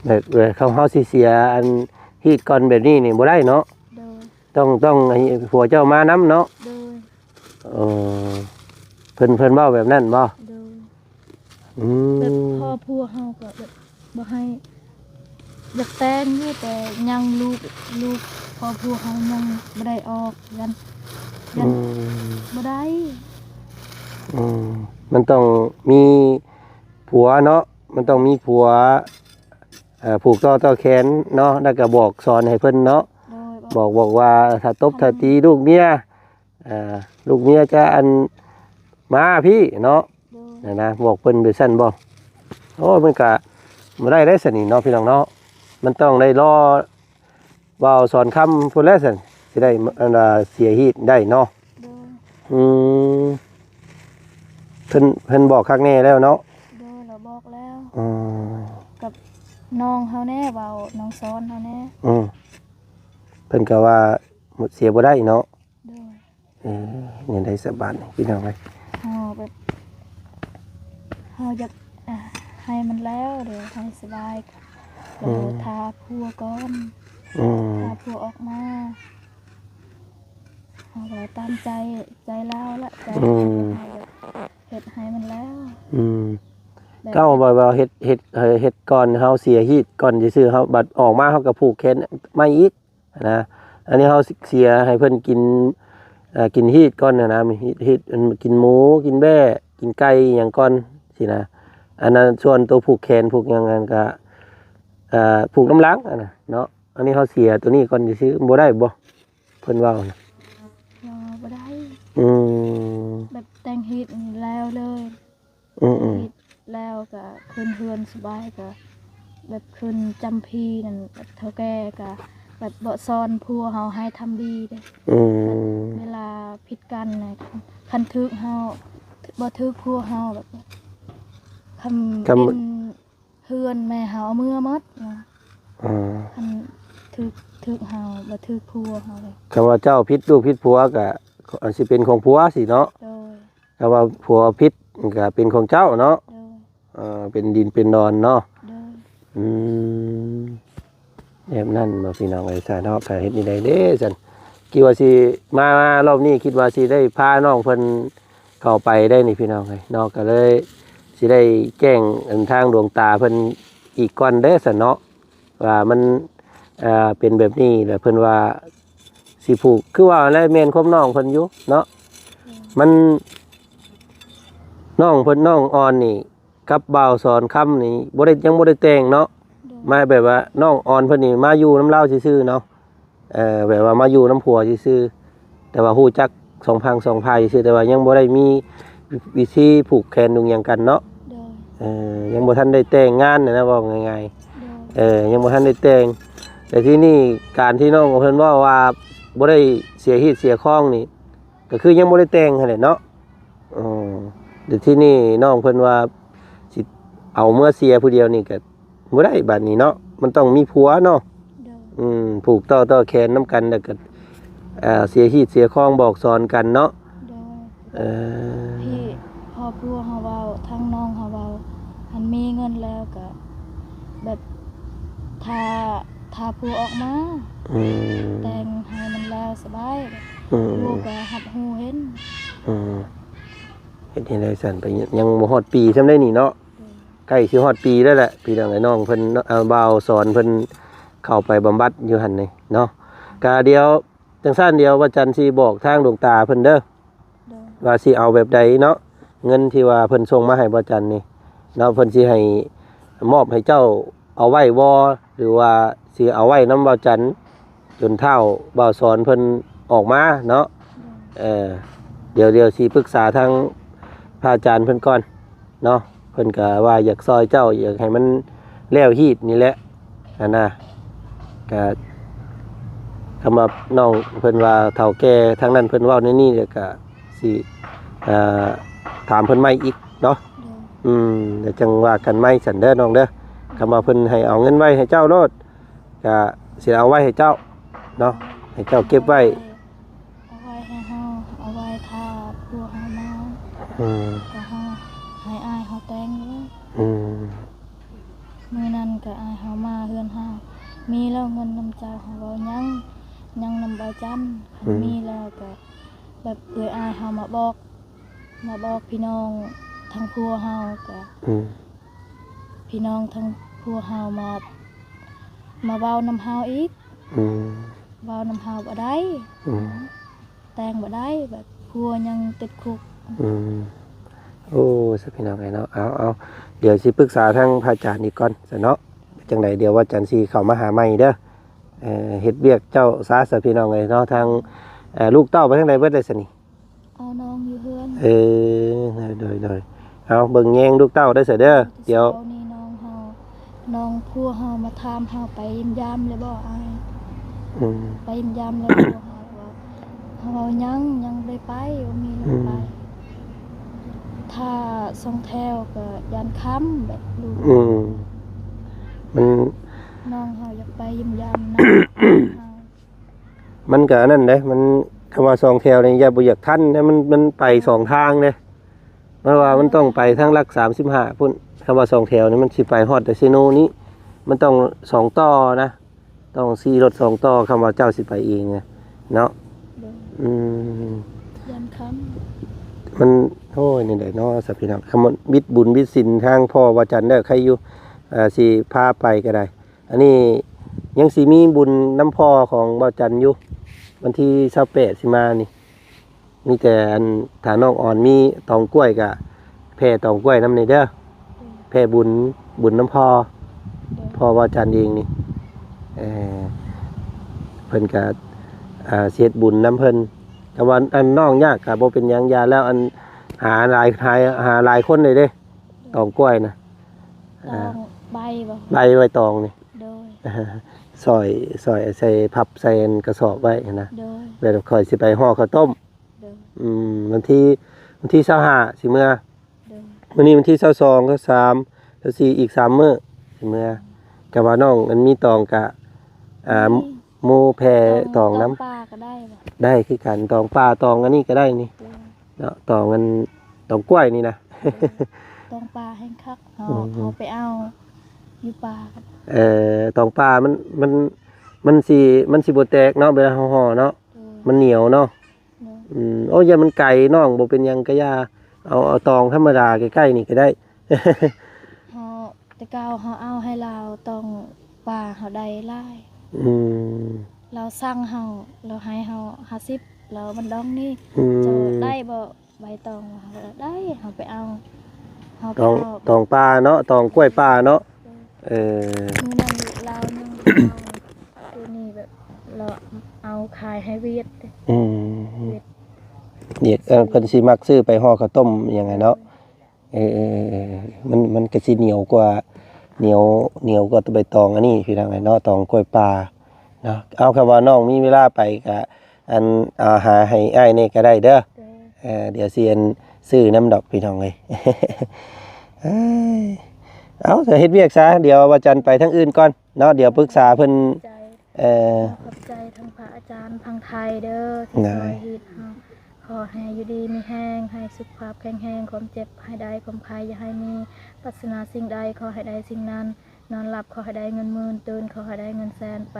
ແບບ ເອີ ເຮົາ ເຮົາຊິເສຍອັນຮີດກ່ອນແບບນີ້ນີ້ບໍ່ໄດ້ເນາະ. ໂດຍ ຕ້ອງ ຕ້ອງໃຫ້ຜົວເຈົ້າມານຳເນາະ. ໂດຍ ເອີ ເພິ່ນ ເພິ່ນເວົ້າແບບນັ້ນບໍ່? ໂດຍ ອືມ ແບບພໍ່ຜົວເຮົາກໍແບບບໍ່ໃຫ້ ຢາກແຕ່ງຢູ່ ແຕ່ຍັງລູກ ລູກພໍ່ຜົວເຮົາຍັງບໍ່ໄດ້ອອກ ຢ້ານ ຢ້ານ ອືມ ບໍ່ໄດ້. ອືມ ມັນຕ້ອງມີຜົວເນາະ ມັນຕ້ອງມີຜົວ ເອີ ຜູກຕໍ່ຕໍ່ແຂນເນາະ ແລ້ວກໍບອກສອນໃຫ້ເພິ່ນເນາະ. ໂດຍ ບອກ ບອກວ່າຖ້າຕົບ ຄັນ ຖ້າຕີລູກເມຍ ອ່າ ລູກເມຍຈະອັນ ມາພີ້ເນາະ ໂດຍ ນະ ນະ ບອກເພິ່ນໄປຊັ້ນບໍ່? ໂອ້ ມັນກະບໍ່ໄດ້ໄດ໋ຊັ້ນນີ້ເນາະ ພີ່ນ້ອງເນາະ ມັນຕ້ອງໄດ້ລໍບ່າວສອນຄຳພຸ້ນແຫຼະຊັ້ນ ຊິໄດ້ ອັນວ່າເສຍຮີດໄດ້ເນາະ ໂດຍ ອືມ ເພິ່ນ ເພິ່ນບອກຄັກແນ່ແລ້ວເນາະ ໂດຍ ລາວບອກແລ້ວ ອືມ ກັບນ້ອງເຮົາແນ່ ເວົ້າ ນ້ອງສອນເຮົາແນ່ ອືມ ເພິ່ນກໍວ່າ ເສຍບໍ່ໄດ້ເນາະ ໂດຍ ເອີ ແນວໃດສະບາດນີ້ ພີ່ນ້ອງເອີຍ ເຮົາແບບ ເຮົາຢາກ ອ່າ ໃຫ້ມັນແລ້ວ ດຽວໃຫ້ສະບາຍ ອືມ ແລ້ວຖ້າຜົວກ່ອນ ອືມ ຖ້າຜົວອອກມາ ເຮົາກໍຕາມໃຈ ໃຈລາວລະ ໃຈ ອືມ ເຮົາເຮັດໃຫ້ມັນແລ້ວ ອືມ ແບບ ເຈົ້າວ່າ ວ່າເຮັດ ເຮັດ ເອີ ເຮັດກ່ອນ ເຮົາເສຍຮີດກ່ອນຊື່ໆ ເຮົາບັດອອກມາ ເຮົາກໍຜູກແຂນໃໝ່ອີກ ນະ ອັນນີ້ເຮົາເສຍໃຫ້ເພິ່ນກິນ ເອີ ກິນຮີດກ່ອນນະ ນະ ຮີດ ຮີດ ອັນ ກິນໝູ ກິນແບ້ ກິນໄກ່ຫຍັງກ່ອນຊີ້ນະ ອັນນັ້ນ ສ່ວນໂຕຜູກແຂນຜູກຫຍັງນັ້ນກະ ເອີ ຜູກນຳຫຼັງຫັ້ນນະເນາະ ອັນນີ້ເຮົາເສຍໂຕນີ້ກ່ອນຊື່ໆ ບໍ່ໄດ້ບໍ່? ເພິ່ນເວົ້ານະ ບໍ່ ບໍ່ໄດ້ ອືມ ແບບແຕ່ງຮີດນີ້ແລ້ວເລີຍ ອືມໆ ເຮັດແລ້ວກະຂຶ້ນເຮືອນສະບາຍ ກະແບບຂຶ້ນຈຳພີນັ້ນ ແບບເຖົ້າແກ່ກະແບບບໍ່ສອນຜົວເຮົາໃຫ້ທຳດີເດ້ ອືມ ແບບເວລາຜິດກັນນະ ຄັນຖືກເຮົາ ບໍ່ຖືກຜົວເຮົາ ແບບ ຄັນ ຄັນ ເປັນເຮືອນແມ່ເຮົາເອົາເມືອໝົດນະ ອືມ ຄັນຖືກ ຖືກເຮົາ ບໍ່ຖືກຜົວເຮົາເດ້ ຄັນວ່າເຈົ້າຜິດລູກຜິດຜົວກະ ອັນຊິເປັນຂອງຜົວຊີ້ເນາະ ໂດຍ ຖ້າວ່າຜົວຜິດ ມັນກະເປັນຂອງເຈົ້າເນາະ ໂດຍ ເອີ ເປັນດິນເປັນດອນເນາະ ໂດຍ ອືມ ແບບນັ້ນບໍ່ ພີ່ນ້ອງເອີຍ ຊະເນາະ ກະເຮັດແນວໃດເດ້ຊັ້ນ ຄິດວ່າຊິມາ ມາລອບນີ້ ຄິດວ່າຊິໄດ້ພານ້ອງເພິ່ນເຂົ້າໄປໄດ້ນີ້ ພີ່ນ້ອງເອີຍເນາະ ກະເລີຍຊິໄດ້ແຈ້ງ ອັນ ທາງຫຼວງຕາເພິ່ນອີກກ່ອນເດ້ຊັ້ນເນາະ ວ່າມັນ ເອີ ເປັນແບບນີ້ ແລ້ວເພິ່ນວ່າຊິຜູກ ຄືວ່າແຫຼະ ແມ່ນຄວາມນ້ອງເພິ່ນຢູ່ເນາະ ອືມ ມັນ ນ້ອງເພິ່ນ ນ້ອງອ່ອນນີ້ ກັບບ່າວສອນຄຳນີ້ ບໍ່ໄດ້ ຍັງບໍ່ໄດ້ແຕ່ງເນາະ ໂດຍ ມາແບບວ່ານ້ອງອ່ອນເພິ່ນນີ້ມາຢູ່ນຳລາວຊື່ໆເນາະ ເອີ ແບບວ່າມາຢູ່ນຳຜົວຊື່ໆ ແຕ່ວ່າຮູ້ຈັກສອງຝັ່ງສອງຝ່າຍຊື່ໆ ແຕ່ວ່າຍັງບໍ່ໄດ້ມີວິທີຜູກແຂນດຸງຫຍັງກັນເນາະ ໂດຍ ເອີ ຍັງບໍ່ທັນໄດ້ແຕ່ງງານນະ ເວົ້າງ່າຍໆ ໂດຍ ເອີ ຍັງບໍ່ທັນໄດ້ແຕ່ງ ແຕ່ທີ່ນີ້ການທີ່ນ້ອງເພິ່ນເວົ້າວ່າບໍ່ໄດ້ເສຍຮີດເສຍຄອງນີ້ ກໍຄືຍັງບໍ່ໄດ້ແຕ່ງຫັ້ນແຫຼະເນາະ ເອີ ແຕ່ທີ່ນີ້ນ້ອງເພິ່ນວ່າຊິເອົາເມືອເສຍຜູ້ດຽວນີ້ກໍບໍ່ໄດ້ບາດນີ້ເນາະ ມັນຕ້ອງມີຜົວເນາະ ໂດຍ ອືມ ຜູກຕໍ່ ຕໍ່ແຂນນຳກັນ ແລ້ວກໍ ເອີ ເສຍຮີດເສຍຄອງບອກສອນກັນເນາະ ໂດຍ ເອີ ທີ່ພໍ່ຜົວເຮົາເວົ້າ ທາງນ້ອງເຮົາເວົ້າ ຄັນມີເງິນແລ້ວກໍແບບ ຖ້າ ຖ້າຜົວອອກມາ ອືມ ແຕ່ງໃຫ້ມັນແລ້ວສະບາຍ ອືມ ຜົວກໍຮັບຮູ້ເຫັນ ອືມ ເຮັດໃຫ້ໄດ້ຊັ້ນໄປ ຍັງບໍ່ຮອດປີຊ້ຳໄດ໋ນີ້ເນາະ ໂດຍ ໃກ້ຊິຮອດປີແລ້ວແຫຼະ ພີ່ນ້ອງເອີຍ ນ້ອງເພິ່ນ ເອີ ບ່າວສອນເພິ່ນເຂົ້າໄປບຳບັດຢູ່ຫັ້ນນີ້ເນາະ ກະດຽວ ຈັ່ງຊັ້ນດຽວວັນຈັນຊິບອກທາງຫຼວງຕາເພິ່ນເດີ ໂດຍ ວ່າຊິເອົາແບບໃດເນາະ ເງິນທີ່ວ່າເພິ່ນສົ່ງມາໃຫ້ບ່າວຈັນນີ້ເນາະ ເພິ່ນຊິໃຫ້ ມອບໃຫ້ເຈົ້າເອົາໄວ້ບໍ່ ຫຼືວ່າຊິເອົາໄວ້ນຳບ່າວຈັນ ຈົນທ້າວບ່າວສອນເພິ່ນອອກມາເນາະ ໂດຍ ເອີ ດຽວ ດຽວຊິປຶກສາທາງພະອາຈານເພິ່ນກ່ອນເນາະ ເພິ່ນກໍວ່າຢາກຊ່ອຍເຈົ້າ ຢາກໃຫ້ມັນແລ້ວຮີດນີ້ແຫຼະ ຫັ້ນນະ ກະ ຄຳວ່ານ້ອງເພິ່ນວ່າເຖົ້າແກ່ທາງນັ້ນເພິ່ນເວົ້າແນວນີ້ ແລ້ວກະຊິ ອ່າ ຖາມເພິ່ນໃໝ່ອີກເນາະ ໂດຍ ອືມ ແລ້ວຈັ່ງວ່າກັນໃໝ່ຊັ້ນເດີນ້ອງເດີ ຄຳວ່າເພິ່ນໃຫ້ເອົາເງິນໄວ້ໃຫ້ເຈົ້າໂລດ ກະຊິເອົາໄວ້ໃຫ້ເຈົ້າເນາະ ໃຫ້ເຈົ້າເກັບໄວ້ ເອົາໄວ້ໃຫ້ເຮົາ ເອົາໄວ້ຖ້າຜົວເຮົາມາ ອືມ ກໍເຮົາໃຫ້ອ້າຍເຮົາແຕ່ງເລີຍ ອືມ ມື້ນັ້ນກໍອ້າຍເຮົາມາເຮືອນເຮົາ ມີແລ້ວເງິນນຳເຈົ້າ ເຮົາເວົ້າຍັງ ຍັງນຳບ່າວຈັນ ຄັນ ອືມ ມີແລ້ວກໍແບບເອື້ອຍອ້າຍເຮົາມາບອກ ມາບອກພີ່ນ້ອງທາງຜົວເຮົາ ກໍ ອືມ ພີ່ນ້ອງທາງຜົວເຮົາມາ ມາເວົ້ານຳເຮົາອີກ ອືມ ເວົ້ານຳເຮົາບໍ່ໄດ້ ອືມ ແຕ່ງບໍ່ໄດ້ ແບບຜົວຍັງຕິດຄຸກ ອືມ ໂອ້ ຊະ ພີ່ນ້ອງເອີຍເນາະ ເອົາ ເອົາ ດຽວຊິປຶກສາທາງພະອາຈານອີກກ່ອນຊະເນາະ ຈັ່ງໃດດຽວວັນຈັນຊິເຂົ້າມາຫາໃໝ່ເດີ ເອີ ເຮັດວຽກເຈົ້າຊະ ຊະ ພີ່ນ້ອງເອີຍເນາະ ທາງ ເອີ ລູກເຕົ້າໄປທາງໃດເບິດແລ້ວຊະນີ້? ເອົານ້ອງຢູ່ເຮືອນ. ເອີ ໂດຍໆ ເອົາເບິ່ງແຍງລູກເຕົ້າເດີ ສະເດີ. ດຽວນີ້ນ້ອງເຮົາ ນ້ອງຜົວເຮົາມາຖາມເຮົາໄປຢ້ຽມຢາມແລ້ວບໍ່ອ້າຍ? ອືມ ໄປຢ້ຽມຢາມແລ້ວບໍ່? ເຮົາວ່າ ເຮົາເວົ້າຍັງ ຍັງບໍ່ໄດ້ໄປ ບໍ່ມີລົດໄປ. ອືມ ຖ້າສອງແຖວກໍຢ້ານຄ່ຳ ແບບລູກ. ອືມ ມັນ ນ້ອງເຮົາຢາກໄປຢ້ຽມຢາມນຳເຮົາ. ມັນກໍອັນນັ້ນເດ້ ມັນ ຄຳວ່າສອງແຖວນີ້ຢ່າ ບໍ່ຢາກທັນນະ ມັນ ມັນໄປສອງທາງເດ້. ມັນວ່າມັນຕ້ອງໄປທາງຫຼັກສາມສິບຫ້າພຸ້ນ ຄຳວ່າສອງແຖວນີ້ມັນຊິໄປຮອດແຕ່ເຊໂນນີ້ ມັນຕ້ອງສອງຕໍ່ນະ ຕ້ອງຂີ່ລົດສອງຕໍ່ ຄຳວ່າເຈົ້າຊິໄປເອງນະເນາະ. ໂດຍ ອືມ ຢ້ານຄ່ຳ ມັນ ໂອ້ຍ ແນວໃດເນາະ ສະພີ່ນ້ອງ ຄຳວ່າວິດບຸນວິດສິນ ທາງພໍ່ວ່າຈັນເດີ ໃຄຢູ່ ເອີ ຊິພາໄປກໍໄດ້. ອັນນີ້ຍັງຊິມີບຸນນຳພໍ່ຂອງບ່າວຈັນຢູ່ ວັນທີຊາວແປດຊິມານີ້ ມີແຕ່ອັນ ຖ້ານ້ອງອອນມີຕອງກ້ວຍກະແຜ່ຕອງກ້ວຍນຳແດ່ເດີ ແຜ່ບຸນ ບຸນນຳພໍ່ ໂດຍ ພໍ່ບ່າວຈັນເອງນີ້ ເອີ ເພິ່ນກະ ອ່າ ຊິເຮັດບຸນນຳເພິ່ນ ແຕ່ວ່າອັນນ້ອງຍາກກະບໍ່ເປັນຫຍັງ ຢ່າແລ້ວ ອັນ ຫາຫຼາຍ ຫາ ຫາຫຼາຍຄົນເລີຍເດ້ ຕອງກ້ວຍນະ ຕອງ ອ່າ ໃບບໍ່? ໃບໃບຕອງນີ້ ໂດຍ ຊອຍ ຊອຍໃສ່ ພັບໃສ່ອັນກະສອບໄວ້ຫັ້ນນະ ໂດຍ ແລ້ວຂ້ອຍຊິໄປຫໍ່ເຂົ້າຕົ້ມ ໂດຍ ອືມ ວັນທີ ວັນທີຊາວຫ້າຊິເມືອ ໂດຍ ມື້ນີ້ວັນທີຊາວສອງ ຊາວສາມ ຊາວສີ່ ອີກສາມມື້ຊິເມືອ ກະວ່ານ້ອງອັນມີຕອງກະ ອ່າ ມີ ໝູ່ແຜ່ຕອງນຳ ຕອງປາກໍໄດ້ບໍ່? ໄດ້ຄືກັນ ຕອງປາ ຕອງອັນນີ້ກໍໄດ້ນີ້ ໂດຍ ເນາະ ຕອງອັນ ຕອງກ້ວຍນີ້ນະ ໂດຍ ຕອງປາແຮງຄັກ ເຮົາ ອືມ ເຮົາໄປເອົາຢູ່ປ່າ ເອີ ຕອງປາມັນ ມັນ ມັນຊິ ມັນຊິບໍ່ແຕກເນາະ ເວລາເຮົາຫໍ່ເນາະ ໂດຍ ມັນໜຽວເນາະ ໂດຍ ອືມ ໂອ້ ຢ້ານມັນໄກ ນ້ອງບໍ່ເປັນຫຍັງກະຢ່າ ເອົາ ເອົາຕອງທຳມະດາໃກ້ໆນີ້ກໍໄດ້ ເຮົາ ແຕ່ເກົ່າເຮົາເອົາໃຫ້ລາວ ຕອງປາເຮົາໄດ້ຫຼາຍ ອືມ ລາວສັ່ງເຮົາ ລາວໃຫ້ເຮົາຫ້າສິບ ລາວມັນດອງນີ້ ອືມ ເຈົ້າໄດ້ບໍ່ໃບຕອງ? ເຮົາໄດ້ ເຮົາໄປເອົາ ເຮົາໄປເອົາ ຕອງປາເນາະ ຕອງກ້ວຍປ່າເນາະ ໂດຍ ເອີ ມື້ນັ້ນລາວຍັງເອົາ ໂຕນີ້ແບບລາວເອົາຂາຍໃຫ້ຫວຽດ ອືມ ຫວຽດ ຫວຽດ ເອີ ເພິ່ນຊິມັກຊື້ໄປຫໍ່ເຂົ້າຕົ້ມຫຍັງຫັ້ນເນາະ ໂດຍ ເອີ ມັນ ມັນກະຊິໜຽວກວ່າ ໜຽວ ໜຽວກວ່າໃບຕອງອັນນີ້ພີ່ນ້ອງເອີຍເນາະ ຕອງກ້ວຍປ່າເນາະ. ເອົາ ຄຳວ່ານ້ອງມີເວລາໄປກະ ອັນ ເອົາ ຫາໃຫ້ອ້າຍແດ່ກະໄດ້ເດີ ໂດຍ ເອີ ດຽວຊິອັນ ຊື້ນຳດອກພີ່ນ້ອງເອີຍ. ເອົາ ເຮັດວຽກຊະ ດຽວວ່າຈັນໄປທາງອື່ນກ່ອນເນາະ ດຽວປຶກສາເພິ່ນ ຂອບໃຈ ເອີ ຂໍຂອບໃຈທັງພະອາຈານຝັ່ງໄທເດີ ທີ່ ໂດຍ ຊ່ອຍເຮັດເຮົາ ຂໍໃຫ້ຢູ່ດີມີແຮງ ໃຫ້ສຸຂະພາບແຂງແຮງ ຄວາມເຈັບໃຫ້ໄດ້ ຄວາມໄຂ້ຢ່າໃຫ້ມີ ປາດຖະໜາສິ່ງໃດຂໍໃຫ້ໄດ້ສິ່ງນັ້ນ ນອນຫຼັບຂໍໃຫ້ໄດ້ເງິນໝື່ນ ຕື່ນຂໍໃຫ້ໄດ້ເງິນແສນ ໄປ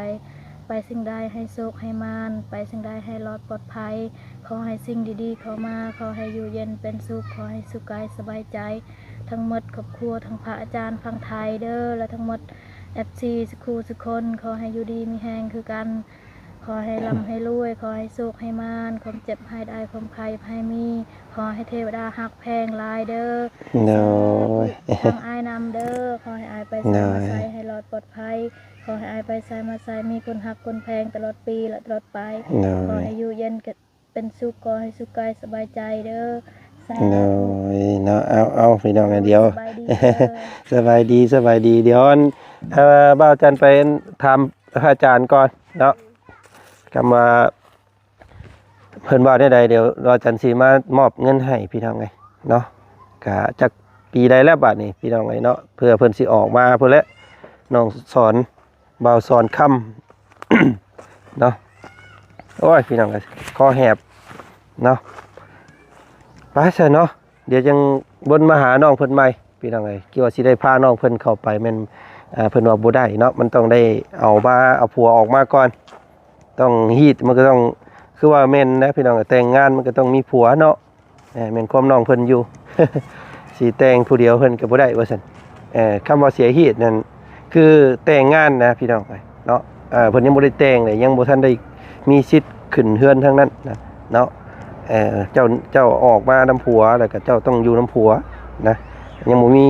ໄປສິ່ງໃດໃຫ້ໂຊກໃຫ້ໝານ ໄປສິ່ງໃດໃຫ້ລອດປອດໄພ ຂໍໃຫ້ສິ່ງດີໆເຂົ້າມາ ຂໍໃຫ້ຢູ່ເຢັນເປັນສຸກ ຂໍໃຫ້ສຸກກາຍສະບາຍໃຈ ທັງໝົດຄອບຄົວ ທັງພະອາຈານຝັ່ງໄທເດີ ແລະ ທັງໝົດ ເອັຟຊີ ສຸຄູ່ສຸຄົນ ຂໍໃຫ້ຢູ່ດີມີແຮງຄືກັນ ຂໍໃຫ້ລ່ຳໃຫ້ລວຍ ຂໍໃຫ້ໂຊກໃຫ້ໝານ ຄວາມເຈັບໃຫ້ໄດ້ ຄວາມໄຂ້ຢ່າໃຫ້ມີ ຂໍໃຫ້ເທວະດາຮັກແພງຫຼາຍເດີ ໂດຍ ສາທຸ ທາງອ້າຍນຳເດີ ຂໍໃຫ້ອ້າຍໄປໃສມາໃສໃຫ້ລອດປອດໄພ ຂໍໃຫ້ອ້າຍໄປໃສມາໃສມີຄົນຮັກຄົນແພງຕະຫຼອດປີ ແລະ ຕະຫຼອດໄປ ໂດຍ ຂໍໃຫ້ຢູ່ເຢັນ ເປັນສຸກ ຂໍໃຫ້ສຸກກາຍສະບາຍໃຈເດີ ສາທຸ ໂດຍ ເນາະ ເອົາ ເອົາ ພີ່ນ້ອງ ດຽວ ສະບາຍດີເດີ ສະບາຍດີ ສະບາຍດີ ດຽວ ເອີ ບ່າວຈັນໄປຖາມພະອາຈານກ່ອນເນາະ ຄຳວ່າເພິ່ນວ່າແນວໃດ ດຽວບ່າວຈັນຊິມາມອບເງິນໃຫ້ພີ່ນ້ອງເອີຍເນາະ ກະຈັກປີໃດແລ້ວບາດນີ້ພີ່ນ້ອງເອີຍເນາະ ເພື່ອເພິ່ນຊິອອກມາພຸ້ນແຫຼະ ນ້ອງສອນ ບ່າວສອນຄຳ ເນາະ ໂອ້ຍ ພີ່ນ້ອງເອີຍ ຄໍແຫບເນາະ ໄປຊະເນາະ ດຽວຈັ່ງວົນມາຫານ້ອງເພິ່ນໃໝ່ ພີ່ນ້ອງເອີຍ ຄິດວ່າຊິໄດ້ພານ້ອງເພິ່ນເຂົ້າໄປ ແມ່ນ ເອີ ເພິ່ນວ່າບໍ່ໄດ້ເນາະ ມັນຕ້ອງໄດ້ເອົາມາ ເອົາຜົວອອກມາກ່ອນ ຕ້ອງຮີດ ມັນກໍຕ້ອງ ຄືວ່າແມ່ນນະ ພີ່ນ້ອງເອີຍ ແຕ່ງງານມັນກໍຕ້ອງມີຜົວເນາະ ເອີ ແມ່ນຄວາມນ້ອງເພິ່ນຢູ່ ຊິແຕ່ງຜູ້ດຽວເພິ່ນກໍບໍ່ໄດ້ວ່າຊັ້ນ ເອີ ຄຳວ່າເສຍຮີດນັ້ນ ຄືແຕ່ງງານນະພີ່ນ້ອງເອີຍເນາະ ເອີ ເພິ່ນຍັງບໍ່ໄດ້ແຕ່ງເລີຍ ຍັງບໍ່ທັນໄດ້ມີສິດຂຶ້ນເຮືອນທາງນັ້ນນະເນາະ ເອີ ເຈົ້າ ເຈົ້າອອກມານຳຜົວ ແລ້ວກໍເຈົ້າຕ້ອງຢູ່ນຳຜົວນະ ຍັງບໍ່ມີ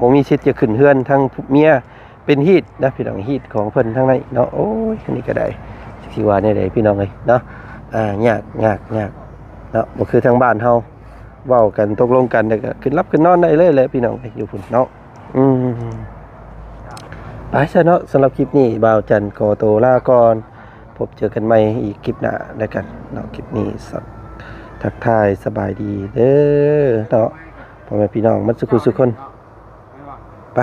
ບໍ່ມີສິດຈະຂຶ້ນເຮືອນທາງເມຍ ເປັນຮີດນະພີ່ນ້ອງ ຮີດຂອງເພິ່ນທາງໃນເນາະ ໂອ້ຍ ອັນນີ້ກໍໄດ້ ຊິວ່າແນວໃດພີ່ນ້ອງເອີຍເນາະ ອ່າ ຍາກ ຍາກ ຍາກ ເນາະ ບໍ່ຄືທາງບ້ານເຮົາ ເວົ້າກັນຕົກລົງກັນ ແລ້ວກໍຂຶ້ນຫຼັບຂຶ້ນນອນໄດ້ເລີຍແຫຼະພີ່ນ້ອງ ຢູ່ພຸ້ນເນາະ. ອືມ ໄປຊະເນາະ ສຳລັບຄລິບນີ້ ບ່າວຈັນຂໍໂຕລາກ່ອນ ພົບເຈີກັນໃໝ່ອີກຄລິບໜ້າແລ້ວກັນເນາະ. ຄລິບນີ້ ສ- ທັກທາຍສະບາຍດີເດີເນາະ ພໍ່ແມ່ພີ່ນ້ອງໝົດສູ່ຜູ້ສູ່ຄົນ ໄປ.